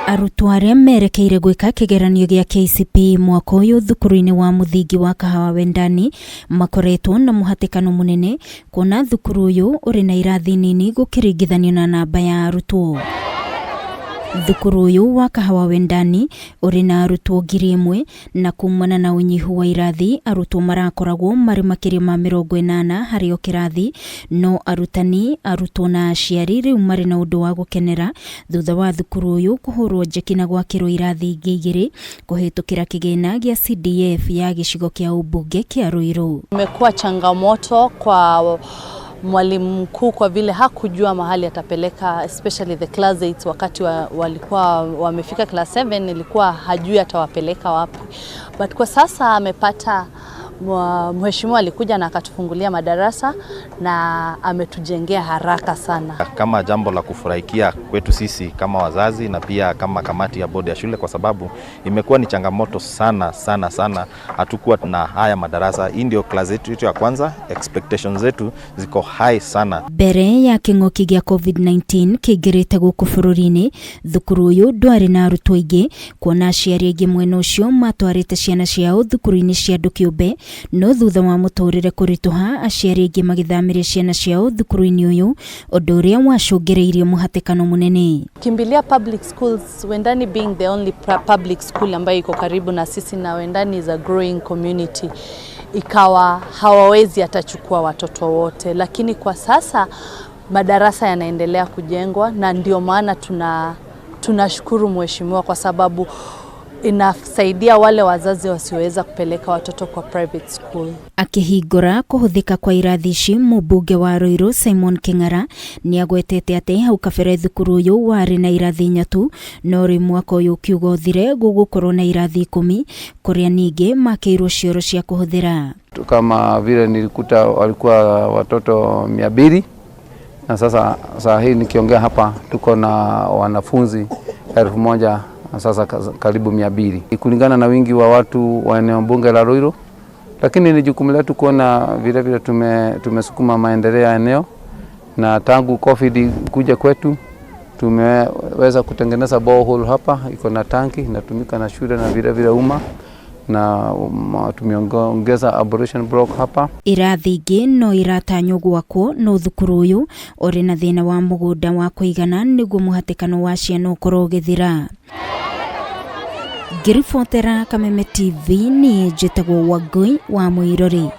Arutwo arĩa merekeire gwĩka kĩgeranio gĩa KCPE mwaka ũyũ thukuru-inĩ wa mũthingi wa Kahawa Wendani makoretwo na mũhatĩkano mũnene kuona thukuru ũyũ ũrĩ na irathi nini gũkĩringithanio na namba ya arutwo. Thukuru ũyũ wa Kahawa Wendani ũrĩ na arutwo 1,000 na kumana na ũnyihu wa irathi arutwo marakoragwo marĩ makĩria ma 80 harĩ o kĩrathi, no arutani, arutwo na aciari rĩu marĩ na ũndũ wa gũkenera thutha wa thukuru ũyũ kũhũrwo njeki na gwakĩrwo irathi ingĩ igĩrĩ kũhĩtũkĩra kĩgĩna gĩa CDF ya gĩcigo kĩa ũmbunge kĩa Ruiru. Imekuwa changamoto kwa mwalimu mkuu kwa vile hakujua mahali atapeleka especially the class 8 wakati walikuwa wamefika class 7, ilikuwa hajui atawapeleka wapi, but kwa sasa amepata mheshimiwa alikuja na akatufungulia madarasa na ametujengea haraka sana. Kama jambo la kufurahikia kwetu sisi kama wazazi na pia kama kamati ya bodi ya shule, kwa sababu imekuwa ni changamoto sana sana sana, hatukuwa na haya madarasa. Hii ndio class yetu ya kwanza, expectations zetu ziko high sana. Mbere ya kĩng'ũki gĩa COVID-19 kĩingĩrĩte gũkũ bũrũri-inĩ, thukuru ũyũ ndwarĩ na arutwo aingĩ, kuona aciari aingĩ mwena ũcio matwarĩte ciana ciao thukuru-inĩ cia andũ kĩũmbe, no thutha wa mũtũrĩre kũritũha aciari aingĩ magĩthamĩria ciana ciao thukuru-inĩ ũyũ, ũndũ ũrĩa wacũngĩrĩirie mũhatĩkano mũnene. Kimbilia public schools, Wendani being the only public school ambayo iko karibu na sisi, na Wendani is a growing community, ikawa hawawezi atachukua watoto wote, lakini kwa sasa madarasa yanaendelea kujengwa na ndio maana tunashukuru mheshimiwa kwa sababu inasaidia wale wazazi wasioweza kupeleka watoto kwa private school. Akĩhingũra kũhũthĩka kwa irathi ici, mũmbunge wa Ruiru Simon King'ara nĩagwetete atĩ hau kabere thukuru ũyũ warĩ na irathi inya tu, no rĩu mwaka ũyũ ũkiuga ũthire gũgũkorwo na irathi 10, kũrĩa ningĩ makĩirwo cioro cia kũhũthĩra. Kama vile nilikuta walikuwa watoto 200 na sasa saa hii nikiongea hapa tuko na wanafunzi 1,000 na sasa karibu 200 kulingana na wingi wa watu wa eneo bunge la Ruiru, lakini ni jukumu letu kuona vile vile tumesukuma maendeleo ya eneo, na tangu COVID kuja kwetu tumeweza kutengeneza borehole hapa, iko na tanki inatumika na shule na vile vile umma, na tumeongeza ablution block hapa. Irathi ingĩ no iratanywo gwakwo, no thukuru ũyũ ũrĩ na thĩna wa mũgũnda wa kũigana nĩguo mũhatĩkano wa ciana ũkorwo ũgĩthira. Ngĩribotera Kameme TV, niĩ njĩtagwo Wangũi wa Mũirũrĩ.